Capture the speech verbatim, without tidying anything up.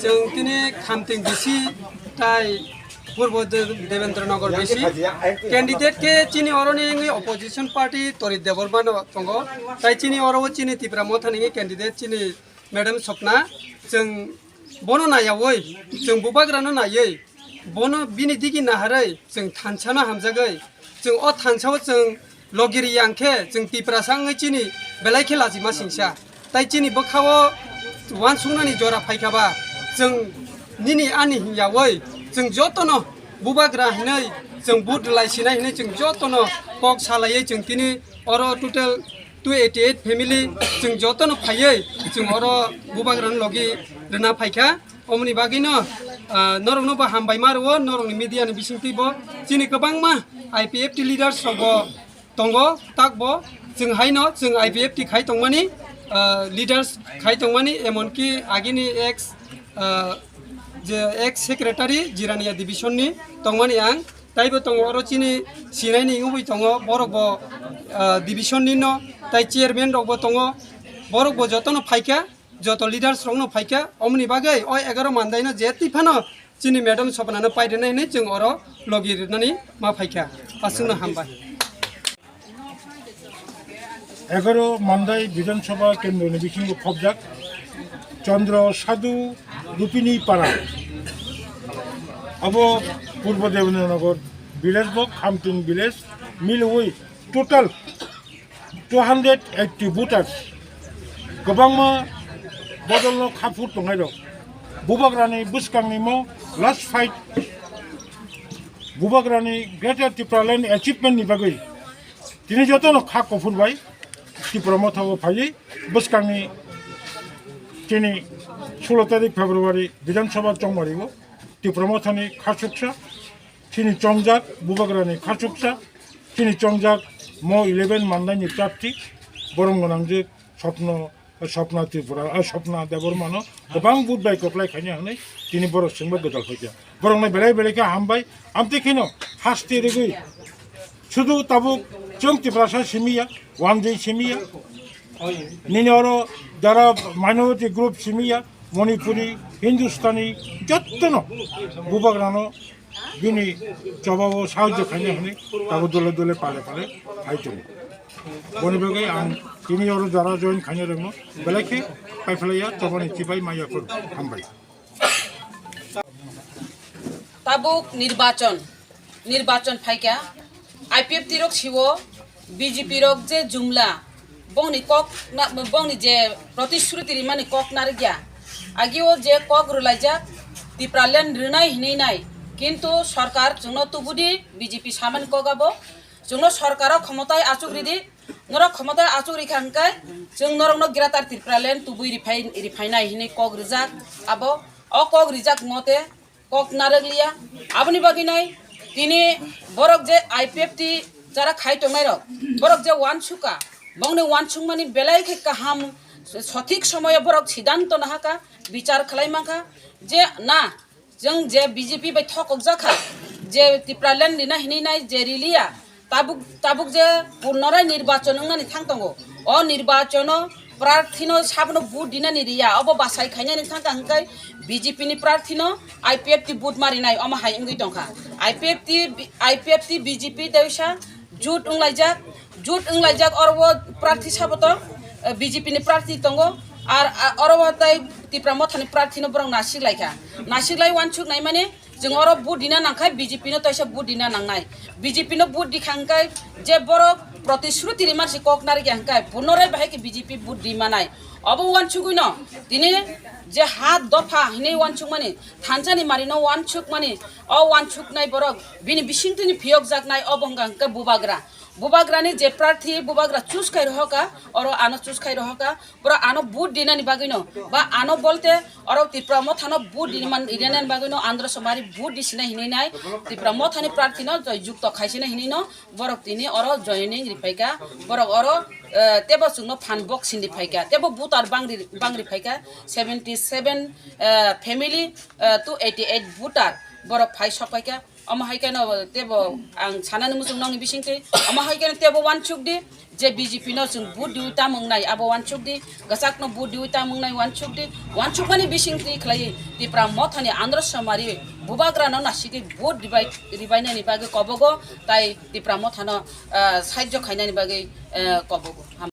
Chwng tini Khamting bisi tai Purbo De-, Devendra Nagar bisi candidate khe chini oroni wngwi opposition party Torit Debbarma no tongo. Tai chini oro o chini Tipra Motha ni candidate chini Madam Swapna, chwng bono naiyawi, chwng bubagrano naiwi, bono bini digi naharwi chwng thansano hamjagwi, chwng o thansao chwng logi riya hwnkhe chwng Tiprasa wngwi chini belai khe lachima singsa. Tai chini bwkhao uansuknani jora phaikhaba, chwng nini ani hwnyawi chwng jotono bubagra hinwi chwng vote rwlai sinai hinwi chwng jotono kok salaiwi chwng tini oro total two eighty eight family chwng jotono phaiwi chwng oro bubagrani logi rwna phaikha. Omoni bagwino, ah, norokno bo hambai ma rwo, norokni media ni bisingtwi bo chini kwbangma I P F T leaders rok bo tongo, tak bo chwng haino chwng I P F T khai tongmani, ah, leaders khai tongmani, emonki agini ex, ah, je ex secretary Jirania division ni tongmani ang. Taibo tongo oro chini sinaini wngwi tongo, borok bo, ah, division ni no, tai chairman rok bo tongo, borok bo jotono phaikha, joto leaders rok no phaikha, omoni bagwi o egaroh mandai no je twi phano chini madam Swapna no pai rwnai hinwi chwng oro logi rwnani ma phaikha, aswkno hambai. Egaroh Mandai Bidhan Sabha Kendroni bisingo khobjak Chandra Sadhu Lupini Para. Abo Purbo Devendra Nagar village bo Khamting village milwi total two hundred eighty voters. Kwbangma bodolno khaphur tongnairok. Bubagrani bwskangni mo last fight. Bubagrani Greater Tipraland achievement ni bagwi tini jotono kha kuphur bai Tipra Motha o phaiwi bwskangni chini sulo tarik February Bidhan Sabha chongmari o Tipra Mothani khachuksa, chini chongjak Bubagrani khachuksa, chini chongjak mo eleven mandaini prarthi, borom gwnangjak Swapna, Swapna Tripura, ah, Swapna Debbarmano kwbang vote bai kwplai khaina hwnwi tini borok chwngbo gwdal phaikha. Borokno belai belai khe hambai, amtwi kheno haste rigwi sudu tabuk chwng Tiprasa simi ya, wanjwi simi ya, nini oro jara minority group simi ya, Manipuri, Hindustani, jottono Bubagrano bini chobao sahajjo khaina hwnwi tabuk dole dole pale pale hai tongo. Boni bagwi ang tini oro jara join khaina rwngno belai khe paiphlaiya, chobani chibai maya phuru hambai. Tabuk nirbachon, nirbachon phaikha, I P F T rok siwo, B J P rok je jumla, bongni kok na, bongni je protishruti rimani kok narikya, agio je kok rwlaijak, Tipraland rwnai hinwi nai, kintu sorkar chwngno tubudi B J P samani kok abo, chwngno sorkaro khomotai achuk ridi, norok khomotai achuk rikha hwnkhe, chwng norokno Greater Tipraland tubui riphai, riphainai hinwi kok rijak, abo o kok rijak mote, kok narwkliya. Aboni bagwi nai tini borok je I P F T jara khai tongnai rok, borok je uansukha, bongni uansukmani belai khe kaham, sothik somoyo borok siddhanto nahakha, bichar khlai mankha je na, chwng je B J P bai thokokjakha, je Tipraland rina hinwi nai je riliya, Tabuk, tabuk je punorai nirbachon wngnani thang tongo. O nirbachono prarthino sabono vote dinani riya, obo bachai khainani thangkha hwnkhe B J P ni prarthino I P F T vote marinai, omo hai wngwi tongkha. I P F T, I P F T B J P teisa jut wnglaijak, jut wnglaijak, oro o prarthi sabo tong, eh, B J P ni prarthi tongo, ar, ah, oro o tei Tipra Mothani prarthino borok nasik laikha. Nasik lai uansuk naimani, Chwng oro vote dina nangkhai B J P no toisa vote dina nangnai. B J P no vote dikha hwnkhe je borok protishruti rimani se kok narikya hwnkhe punorai bahai khe B J P vote rimanai. Obo uansugwino tini je ha dopha hinwi uansukmani, thansani marino uansukmani, o uansuknai borok bini bisingtwini phiyokjaknai obo hwnkha hwnkhe bubagra. Bubagrani je prarthi bubagra choose khai rohorkha, oro ano choose khai rohorkha. Borok ano vote dinani bagwino, ba ano bolte oro Tipra Mothano vote dinani bagwino Andhra Somari vote disina hinwi nai, Tipra Mothani prarthino joy jukto khaisina hinwino borok tini oro joining riphaikha, borok oro, eh, tebo chwngno phan box sindi phaikha, tebo voter bangri, bangri phaikha, seventy seven, eh, family, eh, two eighty eight voter borok phai sokpaikha. Omo hai kheno tebo ang sanani muchung nokni bisingtwi, omo hai kheno tebo uansuk di, je B J P no chwng vote diwi tamung nai abo uansuk di, gachak no vote diwi tamung nai uansuk di, uansukmani bisingtwi khlaiwi Tipra Mothani Andro Somari bubagra no nasigwi vote ribai, ribainani bagwi kobogo, tai Tipra Mothano, ah, sahajyo khainani bagwi, eh, kobogo.